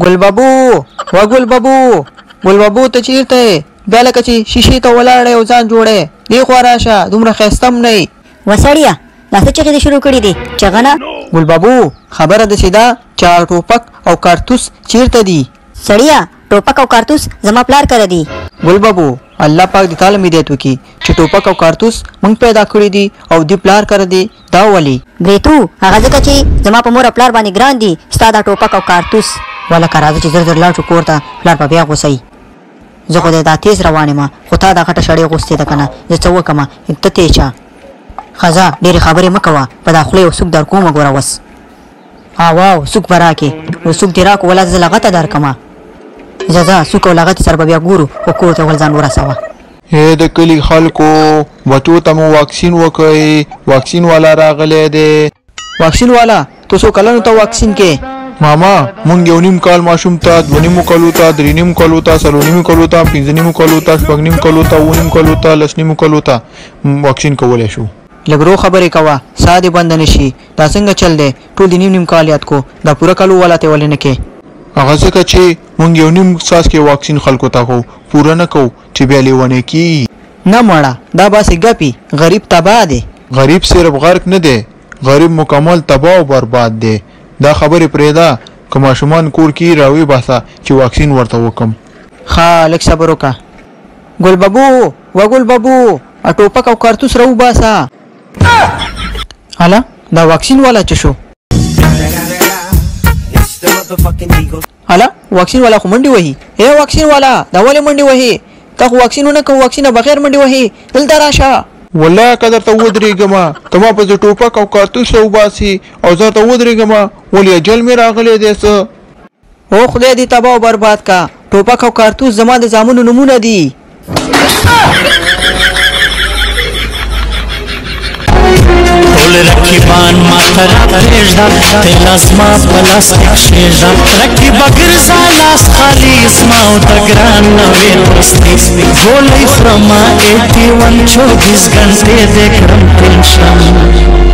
ګل بابو، و ګل بابو، ګل بابو ته چیرته یې؟ بیا لکه چې شیشې ته ولاړی او ځان جوړی. دې خوا راشه، دومره ښایسته هم نه یې. وسړیه، دا څه چغې دې شروع کړې دي؟ چغنه. ګل بابو، خبره داسې ده چې هغه ټوپک او کارتوس چیرته دي؟ سړیه، ټوپک او کارتوس زما پلار کره دي. ګل بابو، الله پاک دې تاله هدایت وکړي چې ټوپک او کارتوس موږ پیدا کړي دي او دي پلار کره دي، دا ولې؟ بریتو، هغه ځکه چې زما په مور او پلار باندې ګران دي ستا دا ټوپک او کارتوس. ولکه راځه چې زر زر لاړ شو کور ته، پلار به بیا غوسه وي. زه خو دا تیز روان یم، خو تا دا غټه شړۍ غوستې ده که نه؟ زه څه وکړم، ته تېز شه. ښه ځه، ډېرې خبرې مه کوه، په دا خوله یو سوک در کومه. ګوره اوس واو سوک به راکې، نو سوک دې راکړو، ولا زه لغته درکړم. ځه ځه، سوک او لغتې سره به بیا ګورو، خو کور ته ول ځان ورسوه. هی د کلي خلکو، بچو ته مو واکسین وکړئ، واکسین والا راغلی دی. واکسین والا ته څو کلنو ته واکسین کې؟ ماما، مونږ 1.5 کال ماشوم ته، 2.5 کالو ته، 3.5 کالو ته، 4.5 کالو ته، 5.5 کالو ته، 6.5 کالو ته، 7.5 کالو ته، 10.5 کالو ته واکسین کولی شو. لږ رو خبرې کوه، ساه دې بنده نه شي. دا څنګه چل دی؟ ټول دې نیم نیم کال یاد کو، دا پوره کالو والا ته ولې نه کې؟ هغه ځکه چې مونږ 1.5 څاڅکی واکسین خلکو ته کوو، پوره نه کوو چې بیا لیونی کیږي. نه مړه، دا باسې ګپي، غریب تباه دی. غریب صرف غرق نه دی، غریب مکمل تباه او برباد دی. دا خبرې پرېږده، که ماشومان کور کې راوي باسه چې واکسین ورته وکم. ښه، لږ صبر وکړه. ګل بابو، و ګل بابو، ټوپک او کارتوس راوباسه. هله دا واکسین والا چې شو؟ هله واکسین والا خو منډې وهي. ای واکسین والا، دا ولې منډې وهي؟ تا خو واکسین ونه کوو، واکسین بغیر منډې وهي. دلته راشه. والله که درته ودرېږم، ته ما پسې ټوپک او کارتوس راوباسي او زه درته ودرېږم، ولې اجل مې راغلی دی څه؟ او خدای دې تباه او برباد کا، ټوپک او کارتوس زما د زامنو نومونه دي. ټول رقیبان ماته راپرېږده، ته لاس ما په لاس کې کښېږده. رقیبه ګرځه لاس خالي، زما او د ګران نوې دوستي. ګولۍ خورمه 81 24 ګنټې دې کړم ټینشن.